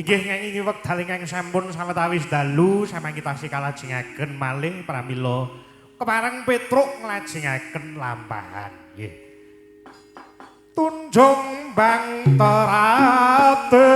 Inggih ngengingi wekdal ingkang sampun sawetawis dalu samangki tasih kalajengaken malih pramila kepareng Petruk nglajengaken lampahan. Nggih. Tunjung bang terate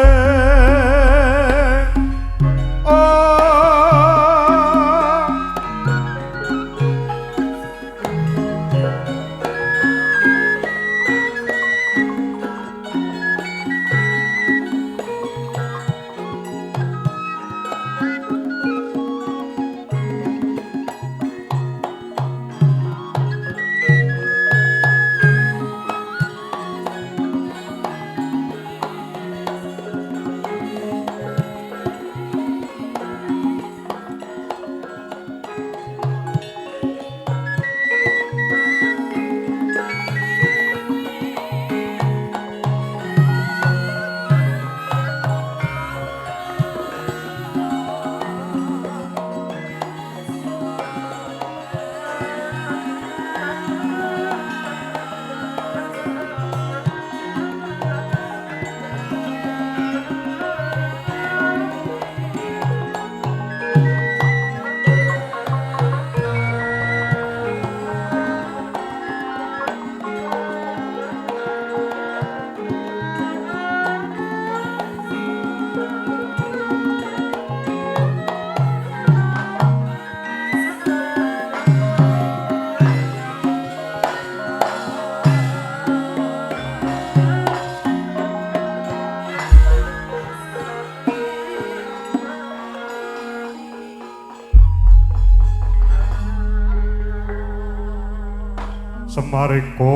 Semarika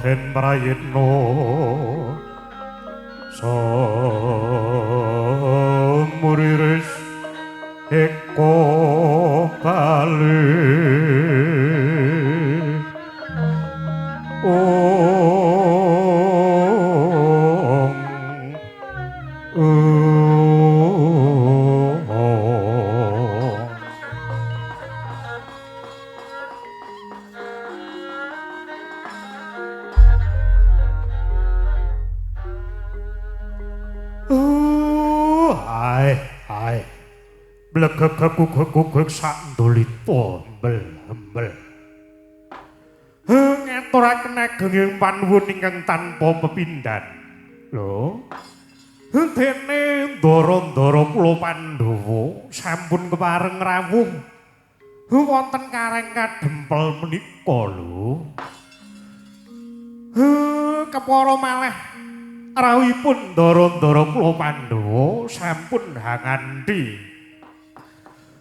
den prayitna samuriris eka bali Blegegegugegugeg sak ndolita embel-embel. Ngaturaken agenging panuwun ingkang tanpa pepindhan. Lho. Dene ndara-ndara kula Pandhawa sampun kepareng rawuh wonten karang kadempel menika lho. Kepara malih rawuhipun ndara-ndara kula Pandhawa sampun hanganthi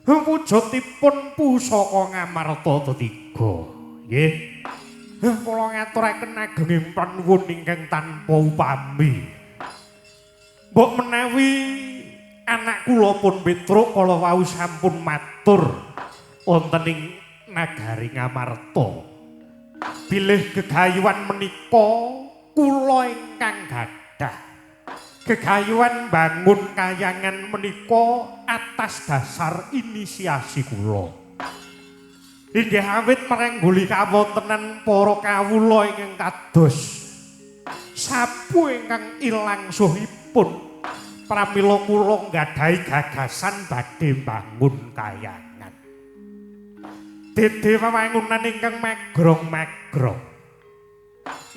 wujudipun pusaka Ngamarta tetiga. Nggih. Kula ngaturaken agenging panuwun ingkang tanpa upami. Mbok menawi anak kula pun Petruk kala wau sampun matur wonten ing nagari Ngamarta. Bilih gegayuhan menika kula ingkang gadah. Gegayuhan bangun kayangan menika atas dasar inisiasi kula. Inggih awit merengguli kawontenan para kawula ingkang kados sapu ingkang ilang suhipun pramila kula nggadahi gagasan badhe bangun kayangan. Dede wewangunan ingkang magrong-magrong.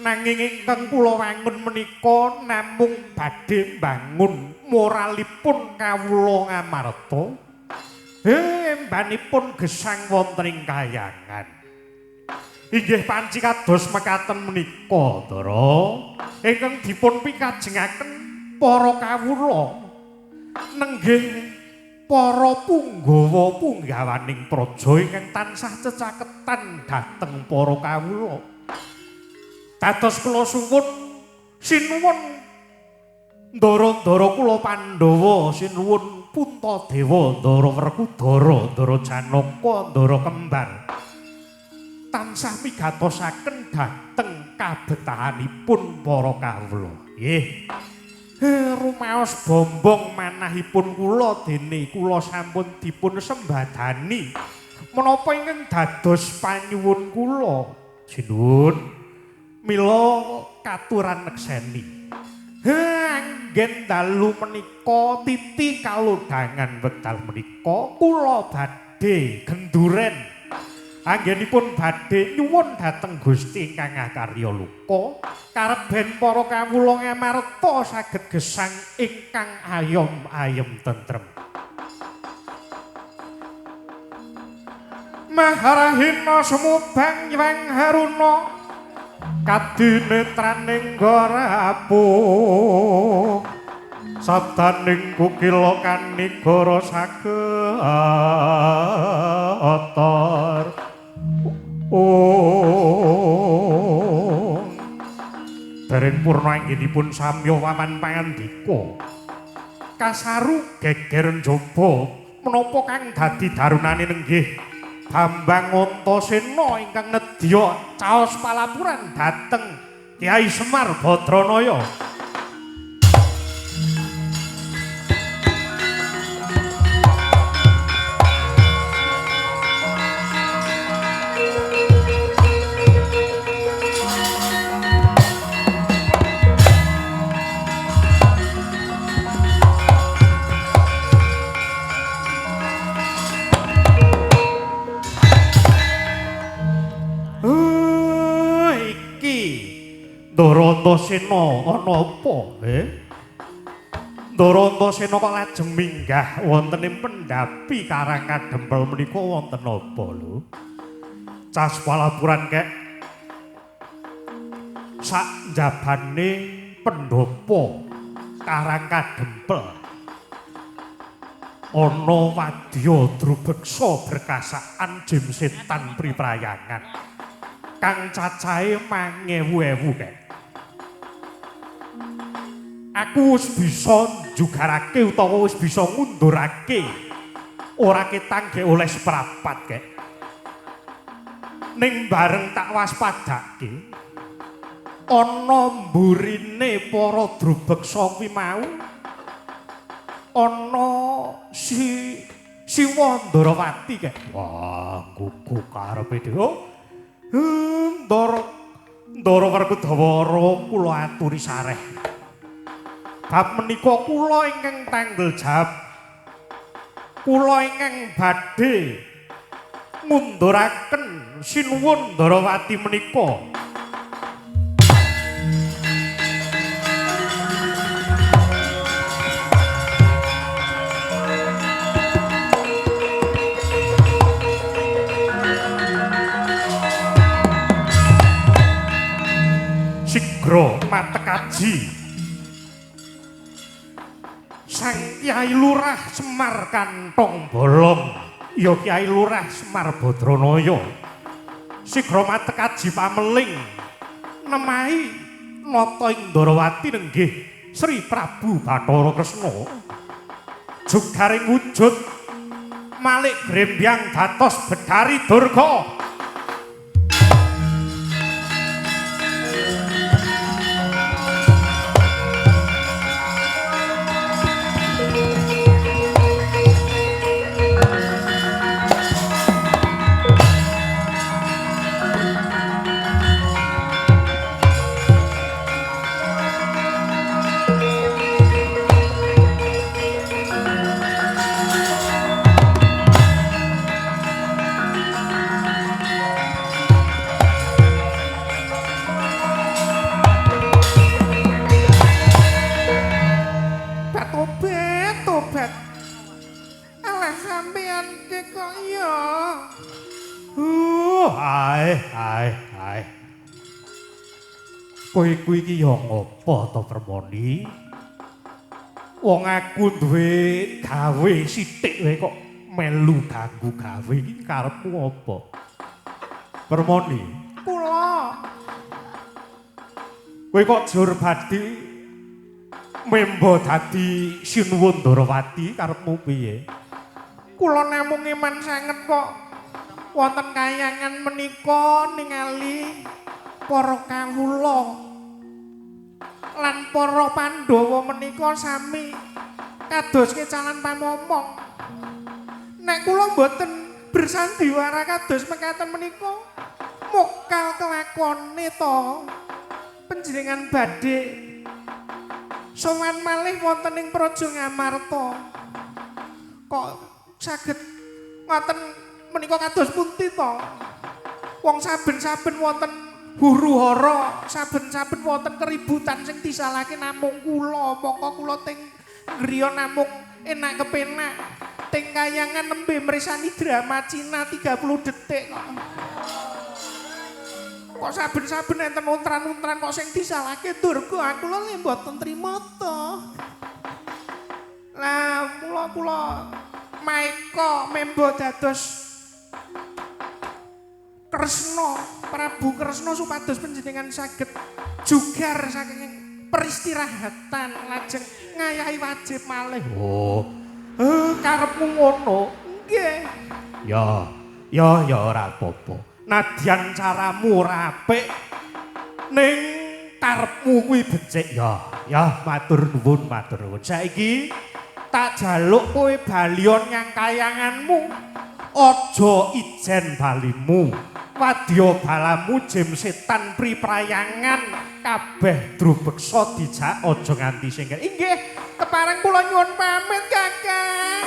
Nanging ingkang kula wangun menika namung badhe mbangun moralipun kawula Ngamarta. Embanipun gesang wonten ing kayangan. Inggih panci kados mekaten menika, Ndara, ingkang dipun pikajengaken para kawula nenggih para punggawa punggawaning praja ingkang tansah cecaketan dhateng para kawula. Dados kula suwun sinuwun ndara-ndara kula Pandhawa, sinuwun Puntadewa, Ndara Werkudara, Ndara Janaka, Ndara Kembar tansah migatosaken dhateng kabetahanipun para kawula. Nggih. Rumaos bombong manahipun kula dene kula sampun dipun sembadani menapa ingkang dados panyuwun kula. Sinuwun. Mila katuran nekseni. Anggen dalu menika titi kalodhangan wekdal menika kula badhe genduren. Anggenipun badhe nyuwun dhateng Gusti ingkang akarya luka kareben para kawula ngamarta saged gesang ingkang ayom ayem tentrem. Maharahina sumubang Hyang Haruna kadinetraning gorapu sabdaning kukila kanigara sagetor. Oh, dereng purna anggenipun samya waman pangandika kasaru geger njaba menapa kang dadi darunane nenggih Bambang Antasena ingkang nedya caos palapuran dhateng Kyai Semar Badranaya. Ndara Antasena ana apa? Ndara Antasena kok lajeng minggah wonten ing pendhapi Karang Kadempel menika wonten apa lho? Cas palapuran kek sak njabane pendhapa Karang Kadempel ana wadya drubeksa berkasaan jim setan priprayangan kang cacahe mangewu-ewu kek. Aku wis bisa njugarake utawa wis bisa ngundurake ora ketang ge oleh seprapat kek. Ning bareng tak waspadake ana mburine para drubeksa kuwi mau ana si Siwa Ndarawati kek. Wah, gugu karepe dhewe. Ndara Ndara Werkudara kula aturi sareh. Bab menika kula ingkang tanggel jawab. Kula ingkang badhe ngunduraken sinuwun Ndarawati menika. Sigra matekaji Sang Kyai Lurah Semar Kantong Bolong, ya Kyai Lurah Semar Badranaya. Sigra matekaji pameling nemahi nata ing Ndarawati nenggih Sri Prabu Bathara Kresna. Jugaring wujud malik grembyang dados Bedari Durga. Kowe kuwi iki ya ngopo to Permoni? Wong aku duwe gawe sithik wae kok melu ganggu gawe iki karepmu apa? Permoni, kula. Kowe kok jur badhe membo dadi Sinuwun Ndarawati karepmu piye? Kula namung eman sanget kok wonten kayangan menika ningali para kawula lan para Pandhawa menika sami kados kecalan pamomong. Nek kula mboten bersandiwara kados mekaten menika mokal kelakone to panjenengan badhe Sowan malih wonten ing Praja Ngamarta. Kok saged ngoten menika kados pundi to? Wong saben-saben wonten huru-hara, saben-saben wonten keributan sing disalahke namung kula, mongko kula teng griya namung enak kepenak. Teng kayangan nembe mresani drama Cina 30 detik kok. Kok saben-saben enten untran-untran kok sing disalahke Durga, aku lho mboten trima to. Lah mula kula maeka membo dados Kresna, Prabu Kresna supados panjenengan saged jugar saking peristirahatan lajeng ngayahi wajib malih. Oh. Karepmu ngono? Nggih. Ya, ya ya ora apa-apa. Nadyan caramu ora apik ning karepmu kuwi becik ya. Ya matur nuwun, matur nuwun. Saiki tak jaluk kowe balion nyang kayanganmu. Aja ijen balimu. Wadya balamu jem setan priprayangan kabeh drubeksa dijak aja nganti sing. Inggih, kepareng kula nyuwun pamit, Kakang.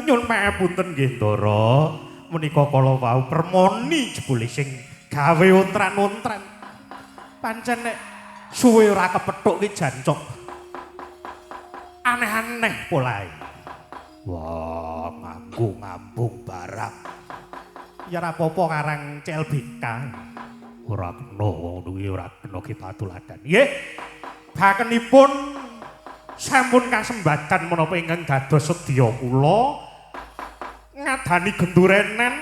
Nyun pangapunten nggih Ndara, menika kala wau permoni jebule sing gawe untran-untran. Pancen nek suwe ora kepethuk ki jancuk aneh-aneh polahe. Wah, nganggo ngambung barang. Ya ora apa-apa karang CLBK. Ora kena wong kuwi ora kena ki patuladan. Nggih. Bakenipun sampun kasembadan menapa ingkang dados sedya kula ngadani gendurenan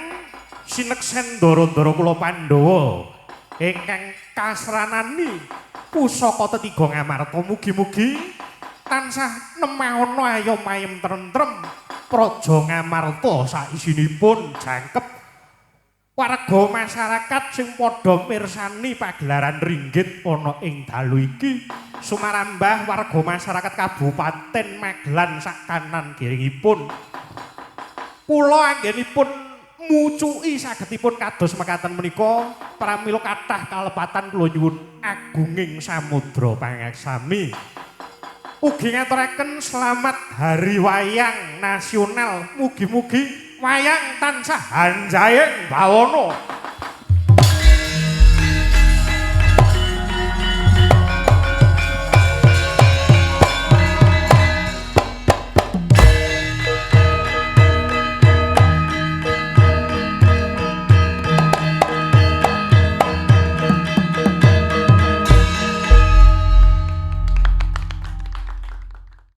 sineksen ndara-ndara kula Pandhawa ingkang kasranani pusaka tetiga Ngamarta. Mugi-mugi tansah nemahana ayom ayem tentrem Praja Ngamarta saisinipun jangkep warga masyarakat sing padha mirsani pagelaran ringgit ana ing dalu iki, sumarambah warga masyarakat Kabupaten Magelang sak kanan kiringipun. Kula anggenipun mucuki sagetipun kados mekaten menika pramila kathah kalepatan kula nyuwun agunging samudra pangaksami. Ugi ngaturaken selamat Hari Wayang Nasional. Mugi-mugi wayang tansah hanjayeng bawana.